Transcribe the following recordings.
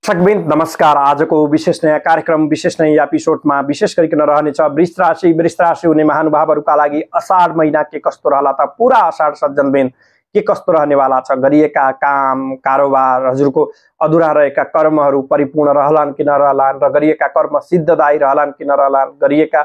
दर्शकवृन्द नमस्कार। आजको विशेष नयाँ कार्यक्रम विशेष नयाँ एपिसोडमा विशेष गरिकन रहनेछ वृष राशि हुने महानुभावहरूका लागि अषाढ महिना के कस्तो रहला त पूरा अषाढ सज्जनवृन्द के कस्तो रहनेवाला छ। गरिएका काम कारोबार हजुरको अधुरा रहेका कर्महरू परिपूर्ण रहलान् कि नरहलान् र गरिएका कर्म सिद्धदायी रहलान् कि नरहलान्, गरिएका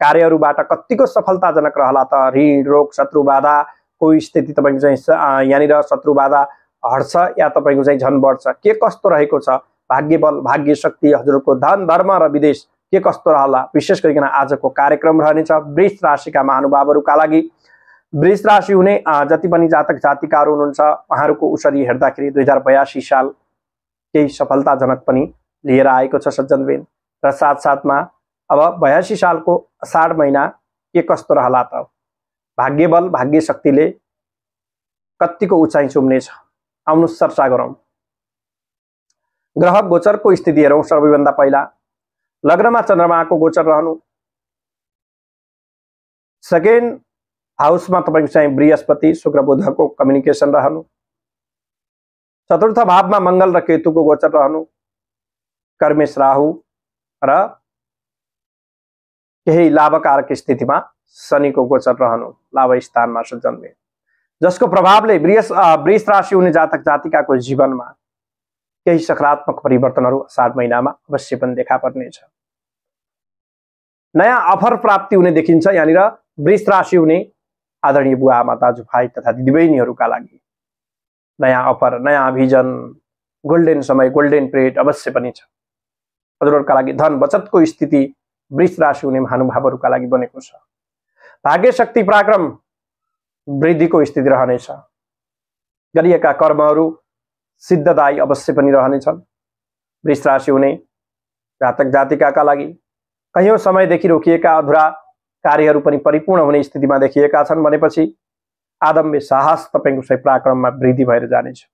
कार्यहरूबाट कतिको सफलताजनक रहला त, ऋण रोग शत्रु बाधाको स्थिति तपाईको चाहिँ यहाँनिर शत्रु बाधा हट्छ या तपाईको चाहिँ झन बढ्छ, के कस्तो रहेको छ, भाग्य बल भाग्य शक्ति हजुरको धन धर्म र विदेश के कस्तो रहला, विशेष गरिकन आजको कार्यक्रम रहनेछ वृष राशिका महानुभावहरूका लागि। वृष राशि हुने जति पनि जातक जातिकाहरू हुनुहुन्छ उहाँहरूको उसरी हेर्दाखेरि 2082 साल केही सफलताजनक पनि लिएर आएको छ सज्जनवृन्द र साथसाथमा अब 82 सालको अषाढ महिना के कस्तो रहला त, भाग्य बल भाग्य शक्तिले कतिको उचाइ चुम्नेछ, आउनु चर्चा गरौँ। ग्रह गोचरको स्थिति हेरौँ। सबैभन्दा पहिला लग्नमा चन्द्रमाको गोचर रहनु, सेकेन्ड हाउसमा तपाईको चाहिँ बृहस्पति शुक्र बुधको कम्युनिकेसन रहनु, चतुर्थ भावमा मंगल र केतुको गोचर रहनु, कर्मेश राहु र केही लाभकारक स्थितिमा शनिको गोचर रहनु लाभ स्थानमा सज्जनले, जसको प्रभावले वृष राशि हुने जातक जातिकाको जीवनमा केही सकारात्मक परिवर्तनहरू अषाढ महिनामा अवश्य पनि देखा पर्नेछ। नयाँ अफर प्राप्ति हुने देखिन्छ यहाँनिर वृष राशि हुने आदरणीय बुवा आमा दाजुभाइ तथा दिदीबहिनीहरूका लागि नयाँ अफर नयाँ भिजन गोल्डेन समय गोल्डेन पिरियड अवश्य पनि छ। हजुरहरूका लागि धन बचतको स्थिति वृष राशि हुने महानुभावहरूका लागि बनेको छ। भाग्य शक्ति पराक्रम वृद्धिको स्थिति रहनेछ। गरिएका कर्महरू सिद्धदायी अवश्य पनि रहनेछन्। वृष राशि हुने जातक जातिकाका लागि कयौं समयदेखि रोकिएका अधुरा कार्यहरू पनि परिपूर्ण हुने स्थितिमा देखिएका छन् भनेपछि आदम्य साहस तपाईको चाहिँ पराक्रममा वृद्धि भएर जानेछ।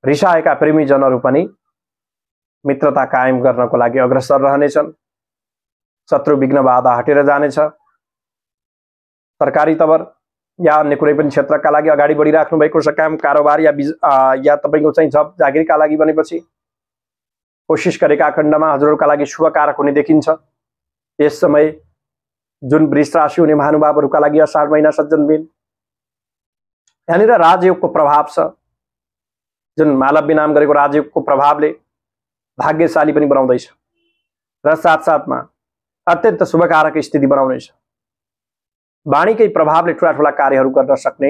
रिसाएका प्रेमीजनहरू पनि मित्रता कायम गर्नको लागि अग्रसर रहनेछन्। शत्रु विघ्न बाधा हटेर जानेछ। सरकारी तवर या अन्य कुनै पनि क्षेत्रका लागि अगाडि बढिराख्नु भएको छ, काम कारोबार या तपाईको चाहिँ जब जागिरका लागि बनेपछि कोशिश गरेका खण्डमा हजुरहरूका लागि शुभकारक हुने देखिन्छ। यस समय जुन वृष राशि हुने महानुभावहरूका लागि अषाढ महिना सज्जनवृन्द यहाँनिर राजयोगको प्रभाव छ। जुन मालव्य नाम गरेको राजयोगको प्रभावले भाग्यशाली पनि बनाउँदैछ र साथसाथमा अत्यन्त शुभकारक स्थिति बनाउनेछ। वाणीकै प्रभावले ठुला कार्यहरू गर्न सक्ने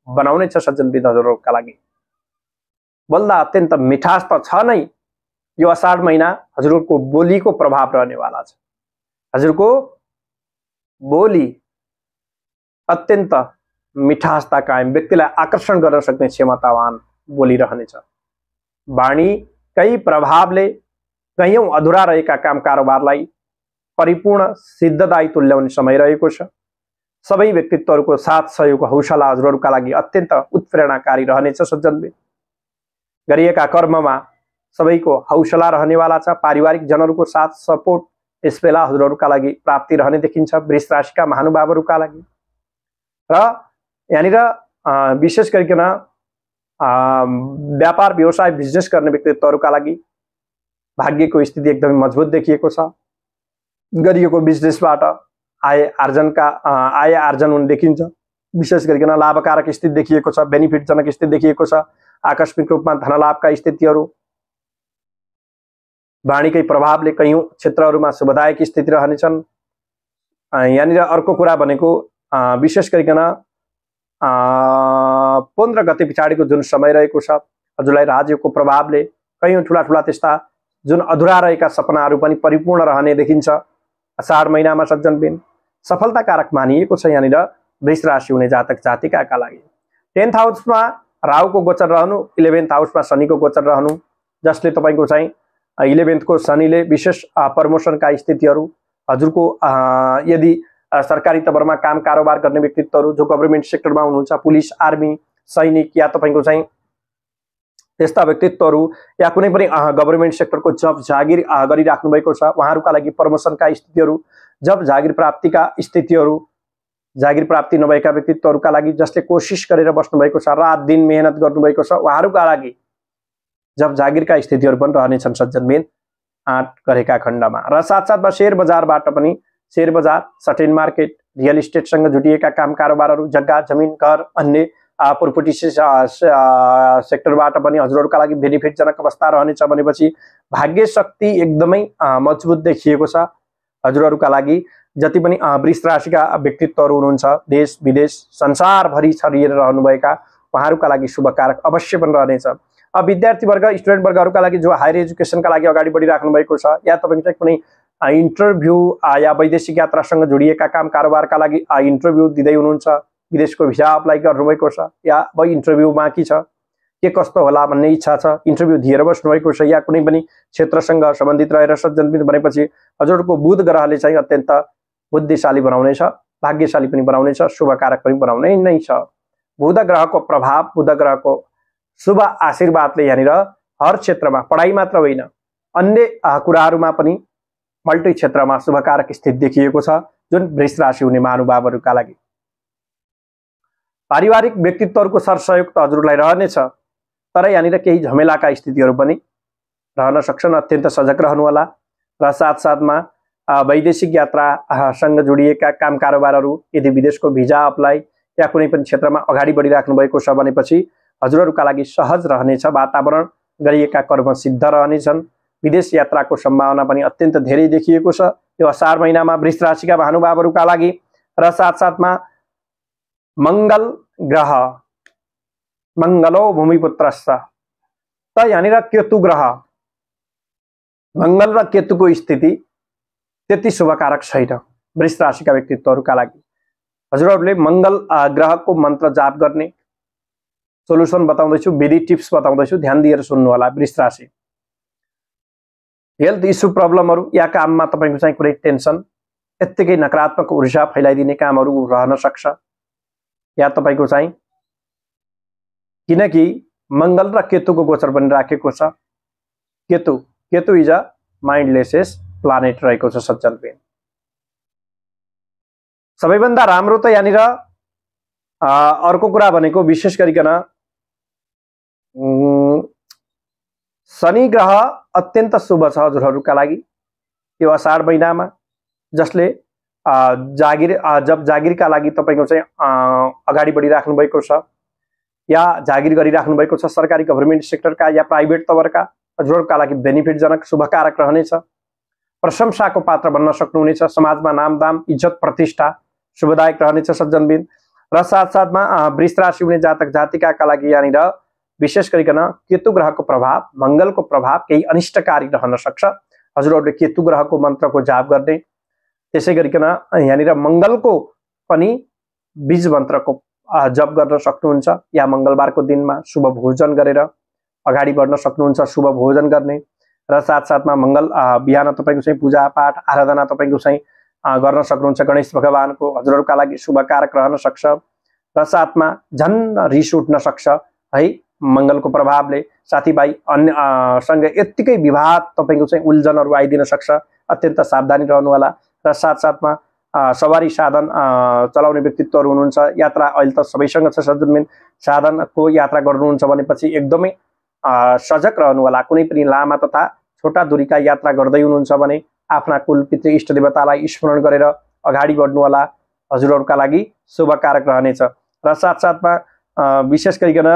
बनाउनेछ सज्जनवृन्द हजुरहरूका लागि। बोल्दा अत्यन्त मिठास त छ नै, यो अषाढ महिना हजुरको बोलीको प्रभाव रहनेवाला छ। हजुरको बोली अत्यन्त मिठासता कायम, व्यक्तिलाई आकर्षण गर्न सक्ने क्षमतावान बोली रहनेछ। वाणीकै प्रभावले कयौं अधुरा रहेका काम कारोबारलाई परिपूर्ण सिद्धदायी तुल्याउने समय रहेको छ। सबै व्यक्तित्वहरूको साथ सहयोग हौसला हजुरहरूका लागि अत्यन्त उत्प्रेरणाकारी रहनेछ सज्जनले। गरिएका कर्ममा सबैको हौसला रहनेवाला छ। पारिवारिक जनहरूको साथ सपोर्ट यस बेला हजुरहरूका लागि प्राप्ति रहने देखिन्छ वृष राशिका महानुभावहरूका लागि। र यहाँनिर विशेष गरिकन व्यापार व्यवसाय बिजनेस गर्ने व्यक्तित्वहरूका लागि भाग्यको स्थिति एकदमै मजबुत देखिएको छ। गरिएको बिजनेसबाट आय आर्जन हुने देखिन्छ। विशेष गरिकन लाभकारक स्थिति देखिएको छ, बेनिफिटजनक स्थिति देखिएको छ। आकस्मिक रूपमा धनलाभका स्थितिहरू वाणीकै प्रभावले कयौं क्षेत्रहरूमा शुभदायक स्थिति रहनेछन्। यहाँनिर अर्को कुरा भनेको विशेष गरिकन 15 गते पछाडिको जुन समय रहेको छ हजुरलाई राजयोगको प्रभावले कयौं ठुला त्यस्ता जुन अधुरा रहेका सपनाहरू पनि परिपूर्ण रहने देखिन्छ। अषाढ महिनामा सज्जनवृन्द सफलताकारक मानिएको छ यहाँनिर वृष राशि हुने जातक जातिकाका लागि। 10th हाउसमा राहुको गोचर रहनु, 11th हाउसमा शनिको गोचर रहनु, जसले तपाईको चाहिँ 11th को शनिले विशेष प्रमोसनका स्थितिहरू हजुरको यदि सरकारी तवरमा काम कारोबार गर्ने व्यक्तित्वहरू जो गभर्नमेन्ट सेक्टरमा हुनुहुन्छ, पुलिस आर्मी सैनिक या तपाईको चाहिँ त्यस्ता व्यक्तित्वहरू या कुनै पनि गभर्नमेन्ट सेक्टरको जब जागिर गरिराख्नु भएको छ उहाँहरूका लागि प्रमोसनका स्थितिहरू, जब जागिर प्राप्तिका स्थितिहरू, जागिर प्राप्ति नभएका व्यक्तित्वहरूका लागि जसले कोशिश गरेर बस्नु भएको छ, रात दिन मेहनत गर्नु भएको छ उहाँहरूका लागि जब जागिरका स्थितिहरू पनि रहनेछन् सज्जनबिन 8 गरेका खण्डमा। र साथसाथमा शेयर बजारबाट पनि शेयर बजार, सटेन मार्केट, रियल इस्टेटसँग जुटिएका काम कारोबारहरू, जग्गा जमिन घर अन्य प्रोपर्टी सेक्टरबाट पनि हजुरहरूका लागि बेनिफिटजनक अवस्था रहनेछ भनेपछि भाग्य शक्ति एकदमै मजबुत देखिएको छ। हजुरहरूका लागि जति पनि वृष राशिका व्यक्तित्वहरू हुनुहुन्छ, देश विदेश संसारभरि छरिएर रहनुभएका उहाँहरूका लागि शुभकारक अवश्य पनि रहनेछ। विद्यार्थी वर्ग, स्टुडेन्ट वर्गहरूका लागि जो हायर एजुकेसनका लागि अगाडि बढिराख्नु भएको छ या तपाईको चाहिँ कुनै इन्टरभ्यू या वैदेशिक यात्रासँग जोडिएका काम कारोबारका लागि इन्टरभ्यू दिँदै हुनुहुन्छ, विदेशको भिसा अप्लाई गर्नुभएको छ या अब इन्टरभ्यू बाँकी छ, के कस्तो होला भन्ने इच्छा छ, इन्टरभ्यू दिएर बस्नुभएको छ या कुनै पनि क्षेत्रसँग सम्बन्धित रहेर सज्जनबिन भनेपछि हजुरको बुध ग्रहले चाहिँ अत्यन्त बुद्धिशाली बनाउनेछ, भाग्यशाली पनि बनाउनेछ, शुभकारक पनि बनाउने नै छ। बुध ग्रहको प्रभाव, बुध ग्रहको शुभ आशीर्वादले यहाँनिर हर क्षेत्रमा, पढाइ मात्र होइन अन्य कुराहरूमा पनि मल्टी क्षेत्रमा शुभकारक स्थिति देखिएको छ जुन वृष राशि हुने महानुभावहरूका लागि। पारिवारिक व्यक्तित्वहरूको सरसहयोग त हजुरलाई रहनेछ, तर यहाँनिर केही झमेलाका स्थितिहरू पनि रहन सक्छन्, अत्यन्त सजग रहनुहोला। र साथसाथमा वैदेशिक यात्रासँग जोडिएका काम कारोबारहरू, यदि विदेशको भिजा अप्लाई या कुनै पनि क्षेत्रमा अगाडि बढिराख्नु भएको छ भनेपछि हजुरहरूका लागि सहज रहनेछ, वातावरण गरिएका कर्म सिद्ध रहनेछन्। विदेश यात्राको सम्भावना पनि अत्यन्त धेरै देखिएको छ यो असार महिनामा वृष राशिका महानुभावहरूका लागि। र साथसाथमा मंगल ग्रह, मंगलो भूमिपुत्रश्च, त यहाँनिर केतु ग्रह, मंगल र केतुको स्थिति त्यति शुभकारक छैन वृष राशिका व्यक्तित्वहरूका लागि। हजुरहरूले मंगल ग्रहको मन्त्र जाप गर्ने सोलुसन बताउँदैछु, विधि टिप्स बताउँदैछु, ध्यान दिएर सुन्नु होला। वृष राशि, हेल्थ इस्यु प्रब्लमहरू या काममा तपाईको चाहिँ कुनै टेन्सन, यत्तिकै नकारात्मक ऊर्जा फैलाइदिने कामहरू रहन सक्छ या तपाईको चाहिँ, किनकि मंगल र केतुको गोचर पनि राखेको छ। केतु इज अ माइन्डलेसेस प्लानेट रहेको छ सज्जनबिन। सबैभन्दा राम्रो त यहाँनिर अर्को कुरा भनेको विशेष गरिकन शनि ग्रह अत्यन्त शुभ छ हजुरहरूका लागि यो असार महिनामा, जसले जब जागिरका लागि तपाईको चाहिँ अगाडि बढिराख्नु भएको छ या जागिर गरिराख्नु भएको छ, सरकारी गभर्नमेन्ट सेक्टरका या प्राइभेट तवरका, हजुरहरूका लागि बेनिफिटजनक शुभकारक रहनेछ। प्रशंसाको पात्र बन्न सक्नुहुनेछ, समाजमा नामदाम इज्जत प्रतिष्ठा शुभदायक रहनेछ सज्जनबिन। र साथसाथमा वृष राशि हुने जातक जातिकाका लागि यहाँनिर विशेष गरिकन केतु ग्रहको प्रभाव, मंगलको प्रभाव केही अनिष्टकारी रहन सक्छ। हजुरहरूले केतु ग्रहको मन्त्रको जाप गर्ने, त्यसै गरिकन यहाँनिर मंगलको पनि बीज मन्त्रको जप गर्न सक्नुहुन्छ या मंगलबारको दिनमा शुभ भोजन गरेर अगाडि बढ्न सक्नुहुन्छ, शुभ भोजन गर्ने। र साथसाथमा मंगल बिहान तपाईको चाहिँ पूजा पाठ आराधना तपाईको चाहिँ गर्न सक्नुहुन्छ गणेश भगवानको, हजुरहरूका लागि शुभकारक रहन सक्छ। र साथमा झन् रिस उठ्न सक्छ है मंगलको प्रभावले, साथीभाइ अन्य सँग यत्तिकै विवाद तपाईको चाहिँ उल्झनहरू आइदिन सक्छ, अत्यन्त सावधानी रहनु होला। र साथसाथमा सवारी साधन चलाउने व्यक्तित्वहरू हुनुहुन्छ, यात्रा अहिले त सबैसँग छ सज्जनबिन, साधनको यात्रा गर्नुहुन्छ भनेपछि एकदमै सजग रहनु होला। कुनै पनि लामा तथा छोटा दूरीका यात्रा गर्दै हुनुहुन्छ भने आफ्ना कुल पितृ इष्ट देवतालाई स्मरण गरेर अगाडि बढ्नु होला, हजुरहरूका लागि शुभकारक रहनेछ। र साथसाथमा विशेष गरिकन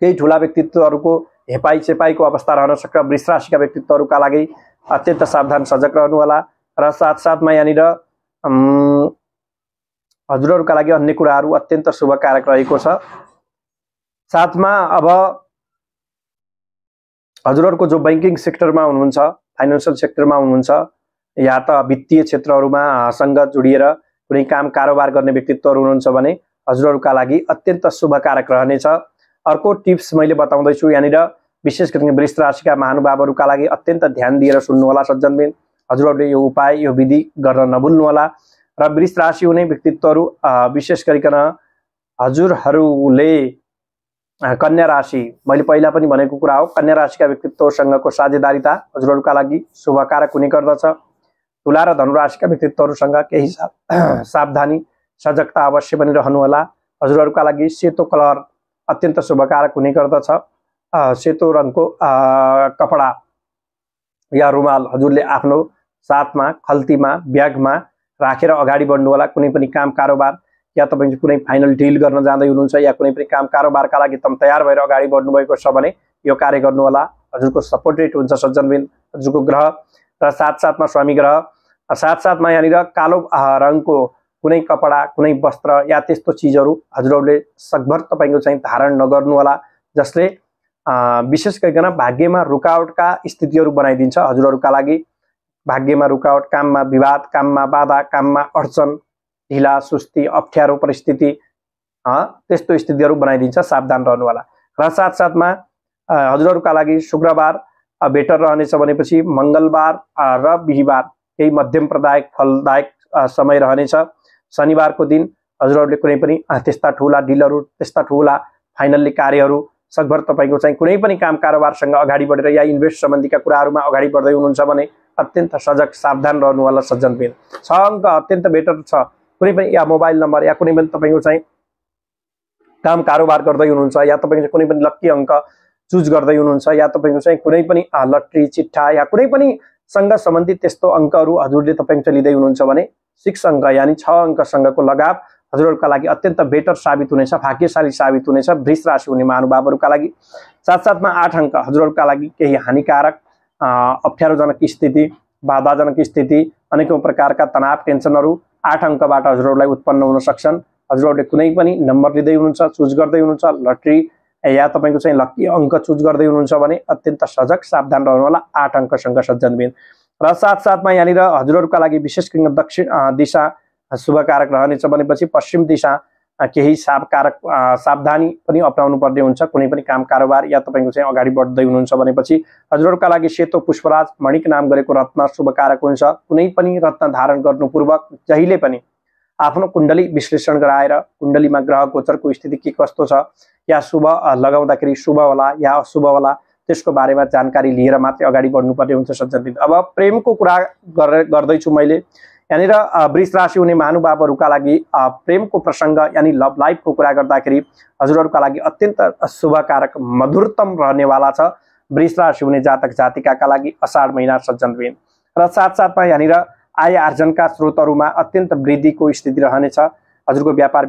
केही ठुला व्यक्तित्वहरूको हेपाई चेपाईको अवस्था रहन सक्छ, वृष राशिका व्यक्तित्वहरूका लागि अत्यन्त सावधान सजग रहनु होला। र साथसाथमा यहाँनिर हजुरहरूका लागि अन्य कुराहरू अत्यन्त शुभकारक रहेको छ। साथमा अब हजुरहरूको जो बैंकिङ सेक्टरमा हुनुहुन्छ, फाइनान्शियल सेक्टरमा हुनुहुन्छ या त वित्तीय क्षेत्रहरूमा सँग जोडिएर कुनै काम कारोबार गर्ने व्यक्तित्वहरू हुनुहुन्छ भने हजुरहरूका लागि अत्यन्त शुभकारक रहनेछ। अर्को टिप्स मैले बताउँदैछु यहाँनिर विशेष गरी वृष राशिका महानुभावहरूका लागि अत्यन्त ध्यान दिएर सुन्नु होला सज्जनबिन। हजुरहरूले यो उपाय, यो विधि गर्न नभुल्नु होला। र वृष राशि हुने व्यक्तित्वहरू विशेष गरिकन हजुरहरूले कन्या राशि, मैले पहिला पनि भनेको कुरा हो, कन्या राशिका व्यक्तित्वसँगको साझेदारिता हजुरहरूका लागि शुभकारक हुने गर्दछ। तुला र धनु राशिका व्यक्तित्वहरूसँग केही सावधानी सजगता अवश्य पनि रहनु होला। हजुरहरूका लागि सेतो कलर अत्यन्त शुभकारक हुने गर्दछ। सेतो रङको कपडा या रुमाल हजुरले आफ्नो साथमा, खल्तीमा, ब्यागमा राखेर अगाडि बढ्नु होला। कुनै पनि काम कारोबार या तपाईँ कुनै फाइनल डिल गर्न जाँदै हुनुहुन्छ या कुनै पनि काम कारोबारका लागि तम तयार भएर अगाडि बढ्नु भएको छ भने यो कार्य गर्नु होला। हजुरको सपोर्टेड हुन्छ सज्जनबिन हजुरको ग्रह र साथसाथमा स्वामी ग्रह, साथसाथमा यहाँनिर कालो रङको कुनै कपडा, कुनै वस्त्र या त्यस्तो चिजहरू हजुरहरूले सकभर तपाईँको चाहिँ धारण नगर्नु होला, जसले विशेष गरिकन भाग्यमा रुकावटका स्थितिहरू बनाइदिन्छ हजुरहरूका लागि। भाग्यमा रुकावट, काममा विवाद, काममा बाधा, काममा अडचन, ढिला सुस्ती, अप्ठ्यारो परिस्थिति, त्यस्तो स्थितिहरू बनाइदिन्छ। सावधान रहनु होला। र साथसाथमा हजुरहरूका लागि शुक्रबार बेटर रहनेछ भनेपछि मङ्गलबार र बिहीबार केही मध्यम प्रदायक फलदायक समय रहनेछ। शनिबारको दिन हजुरहरूले कुनै पनि त्यस्ता ठुला डिलहरू, त्यस्ता ठुला फाइनल्ली कार्यहरू सकभर तपाईँको चाहिँ कुनै पनि काम कारोबारसँग अगाडि बढेर या इन्भेस्ट सम्बन्धीका कुराहरूमा अगाडि बढ्दै हुनुहुन्छ भने अत्यन्त सजग सावधान रहनु होला सज्जनबिन। 6 अङ्क अत्यन्त बेटर छ। कुनै पनि या मोबाइल नम्बर या कुनै पनि तपाईँको चाहिँ काम कारोबार गर्दै हुनुहुन्छ या तपाईँको कुनै पनि लक्की अङ्क चुज गर्दै हुनुहुन्छ या तपाईँको चाहिँ कुनै पनि लट्री, चिट्ठा या कुनै पनि सँग सम्बन्धित त्यस्तो अङ्कहरू हजुरले तपाईँको चाहिँ लिँदै हुनुहुन्छ भने 6 अङ्क यानि 6 अङ्कसँगको लगाव हजुरहरूका लागि अत्यन्त बेटर साबित हुनेछ, भाग्यशाली साबित हुनेछ वृष राशि हुने महानुभावहरूका लागि। साथसाथमा 8 अङ्क हजुरहरूका लागि केही हानिकारक, अप्ठ्यारोजनक स्थिति, बाधाजनक स्थिति, अनेकौं प्रकारका तनाव, टेन्सनहरू 8 अङ्कबाट हजुरहरूलाई उत्पन्न हुन सक्छन्। हजुरहरूले कुनै पनि नम्बर लिँदै हुनुहुन्छ, चुज गर्दै हुनुहुन्छ, लट्री या तपाईँको चाहिँ लक्की अङ्क चुज गर्दै हुनुहुन्छ भने अत्यन्त सजग सावधान रहनु होला 8 अङ्कसँग सज्जनबिन। र साथसाथमा यहाँनिर हजुरहरूका लागि विशेष गरी दक्षिण दिशा शुभकारक रहनेछ भनेपछि पश्चिम दिशा केही सावधानी पनि अपनाउनु पर्ने हुन्छ। कुनै पनि काम कारोबार या तपाईँको चाहिँ अगाडि बढ्दै हुनुहुन्छ भनेपछि हजुरहरूका लागि सेतो पुष्पराज मणिक नाम गरेको रत्न शुभकारक हुन्छ। कुनै पनि रत्न धारण गर्नु पूर्वक जहिले पनि आफ्नो कुण्डली विश्लेषण गराएर कुण्डलीमा ग्रह गोचरको स्थिति के कस्तो छ या शुभ लगाउँदाखेरि शुभ होला या अशुभ होला त्यसको बारेमा जानकारी लिएर मात्रै अगाडि बढ्नुपर्ने हुन्छ सज्जनबिन। अब प्रेमको कुरा गर्दैछु मैले। यहाँनिर वृष राशि हुने महानुभावहरूका लागि प्रेमको प्रसङ्ग यानि लभ लाइफको कुरा गर्दाखेरि हजुरहरूका लागि अत्यन्त शुभकारक मधुरतम रहनेवाला छ वृष राशि हुने जातक जातिकाका लागि अषाढ महिना सज्जनबिन। र साथसाथमा यहाँनिर आय आर्जनका स्रोतहरूमा अत्यन्त वृद्धिको स्थिति रहनेछ। हजुरको व्यापार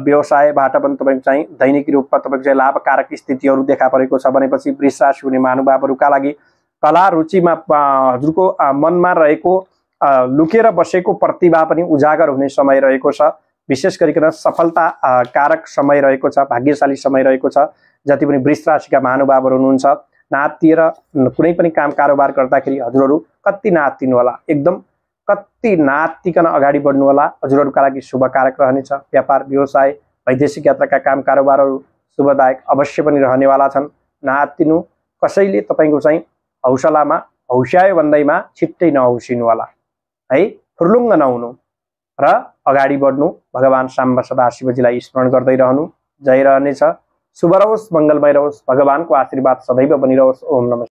व्यवसायबाट पनि तपाईँको चाहिँ दैनिक रूपमा तपाईँको चाहिँ लाभकारक स्थितिहरू देखा परेको छ भनेपछि वृष राशि हुने महानुभावहरूका लागि कला रुचिमा हजुरको मनमा रहेको लुकेर बसेको प्रतिभा पनि उजागर हुने समय रहेको छ। विशेष गरिकन सफलता कारक समय रहेको छ, भाग्यशाली समय रहेको छ। जति पनि वृष राशिका महानुभावहरू हुनुहुन्छ नातिएर कुनै पनि काम कारोबार गर्दाखेरि हजुरहरू कति नातिनु होला, एकदम कति नातिकन अगाडि बढ्नु होला। हजुरहरूका लागि शुभकारक रहनेछ। व्यापार व्यवसाय वैदेशिक यात्राका काम कारोबारहरू शुभदायक अवश्य पनि रहनेवाला छन्। नातिनु कसैले तपाईँको चाहिँ हौसलामा हौस्यायो भन्दैमा छिट्टै नहौसिनु होला है, फुर्लुङ्ग नहुनु र अगाडि बढ्नु। भगवान साम्ब सदाशिवजीलाई स्मरण गर्दै रहनु। जय रहनेछ। शुभ रहोस्, मङ्गलमय रहोस्, भगवानको आशीर्वाद सदैव बनिरहोस्। ओम नमः।